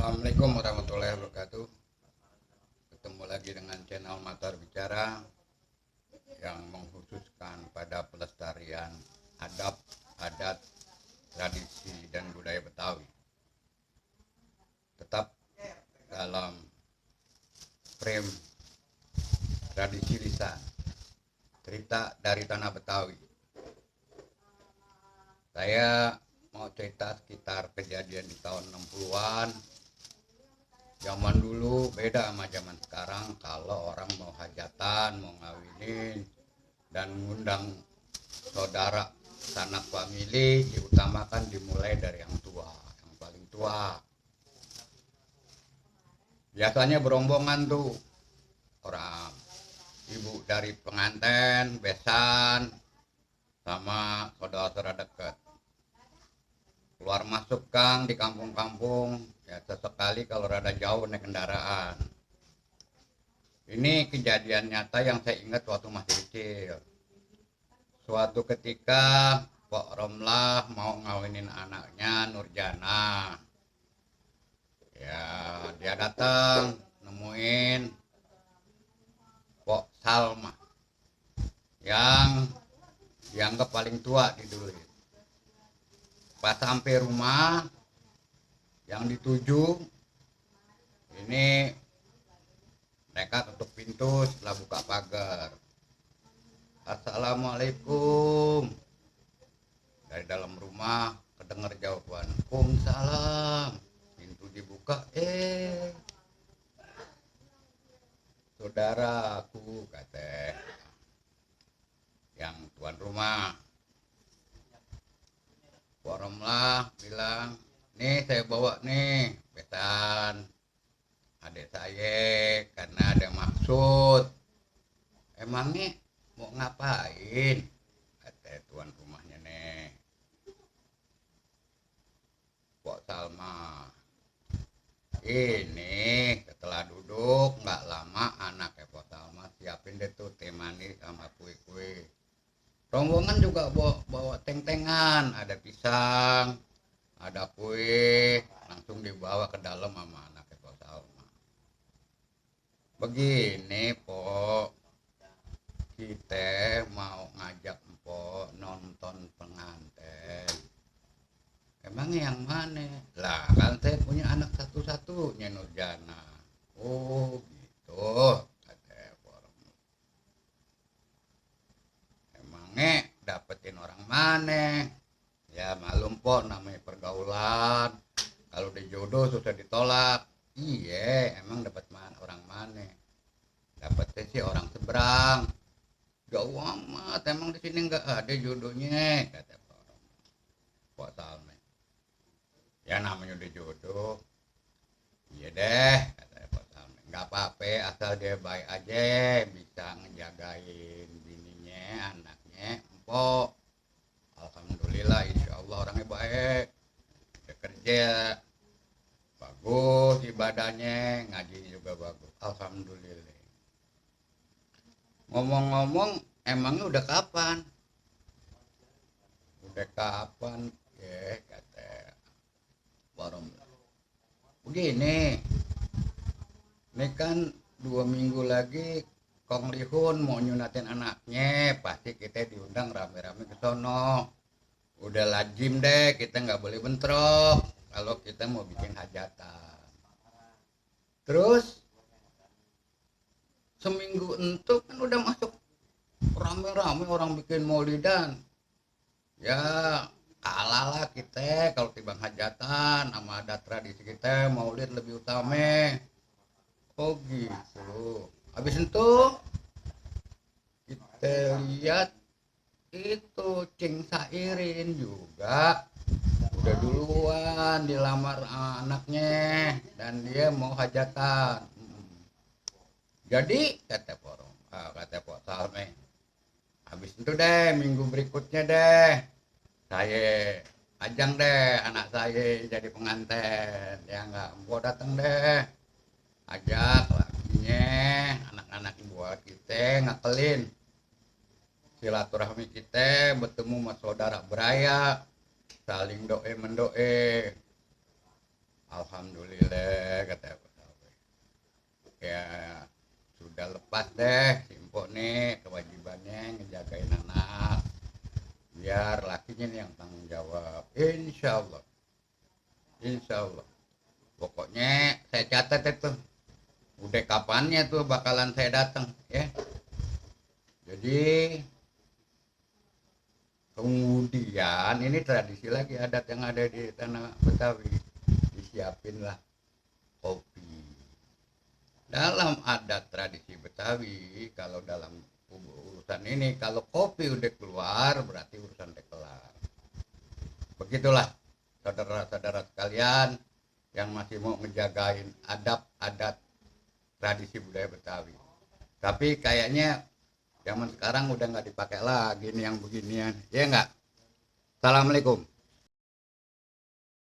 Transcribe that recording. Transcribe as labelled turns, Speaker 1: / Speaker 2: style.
Speaker 1: Assalamualaikum warahmatullahi wabarakatuh. Ketemu lagi dengan channel Matar Bicara yang mengkhususkan pada pelestarian adab, adat, tradisi dan budaya Betawi. Tetap dalam frame tradisi lisan, cerita dari tanah Betawi. Saya mau cerita sekitar kejadian di tahun 60-an. Zaman dulu beda sama zaman sekarang. Kalau orang mau hajatan, mau ngawinin dan ngundang saudara sanak famili, diutamakan dimulai dari yang tua, yang paling tua. Biasanya berombongan tuh orang ibu dari pengantin, besan, sama saudara-saudara dekat. Keluar masuk gang di kampung-kampung, ya sesekali kalau rada jauh naik kendaraan. Ini kejadian nyata yang saya ingat waktu masih kecil. Suatu ketika Pok Romlah mau ngawinin anaknya Nurjana. Ya, dia datang nemuin Pok Salma yang dianggap paling tua di dulu. Pas sampai rumah yang dituju, ini mereka ketuk pintu setelah buka pagar. Assalamualaikum. Dari dalam rumah kedengar jawaban, Waalaikumsalam. Pintu dibuka, saudaraku, kata yang tuan rumah. Waromlah bilang, nih saya bawa nih besan adik saya karena ada maksud. Emangnya mau ngapain? Kata tuan rumahnya nih, Pok Salma. Ini setelah duduk nggak lama anaknya Pok Salma siapin deh tuh teh manis sama kue-kue. Rombongan juga bawa teng-tengan, ada pisang, ada kue, langsung dibawa ke dalam sama anaknya Pok Salma. Begini Pok, kita mau ngajak Pok nonton pengantin. Emangnya yang mana? Lah kan saya punya anak satu-satunya Nurjana. Oh gitu. Dapetin orang mana? Ya malum Pok, namanya pergaulan. Kalau dijodoh susah ditolak. Iya, emang dapat orang mana? Dapetnya sih orang seberang. Jauh amat, emang di sini nggak ada jodohnya, kata Pok Salme. Ya namanya udah jodoh. Iya deh, kata Pok Salme. Nggak apa-apa, asal dia baik aja, bisa ngejagain bininya, anaknya. Pok, alhamdulillah, insya Allah orangnya baik, dia kerja bagus, ibadahnya ngaji juga bagus, alhamdulillah. Ngomong-ngomong, emangnya udah kapan? Udah kapan? Ya kata Barom. Begini, ini kan 2 minggu lagi Kong Lihun mau nyunatin anaknya, pasti kita diundang rame-rame ke sono. Udah lazim deh, kita nggak boleh bentrok kalau kita mau bikin hajatan. Terus seminggu entuk kan udah masuk rame-rame orang bikin maulidan. Ya kalah lah kita kalau tibang hajatan sama adat tradisi kita, maulid lebih utama. Oh gitu. Habis itu kita lihat itu Cing Sairin juga udah duluan dilamar anaknya dan dia mau hajatan. Jadi kata Pok Salme, habis itu deh minggu berikutnya deh saya ajang deh anak saya jadi pengantin, ya nggak mau datang deh, ajak lakinya anak-anak buat kita ngakelin silaturahmi kita, bertemu sama saudara beraya, saling doe mendoe. Alhamdulillah kata Betawi. Ya sudah lepas deh Simpo nih kewajibannya ngejagain anak. Biar lakinya nih yang tanggung jawab. Insya Allah. Insya Allah. Pokoknya saya catat itu. Udah kapannya tuh bakalan saya datang ya. Jadi kemudian ini tradisi lagi adat yang ada di tanah Betawi. Disiapin lah kopi. Dalam adat tradisi Betawi, kalau dalam urusan ini, kalau kopi udah keluar berarti urusan udah kelar. Begitulah saudara-saudara sekalian yang masih mau ngejagain adab adat tradisi budaya Betawi. Tapi kayaknya zaman sekarang udah nggak dipakai lagi nih yang beginian, ya nggak? Assalamualaikum.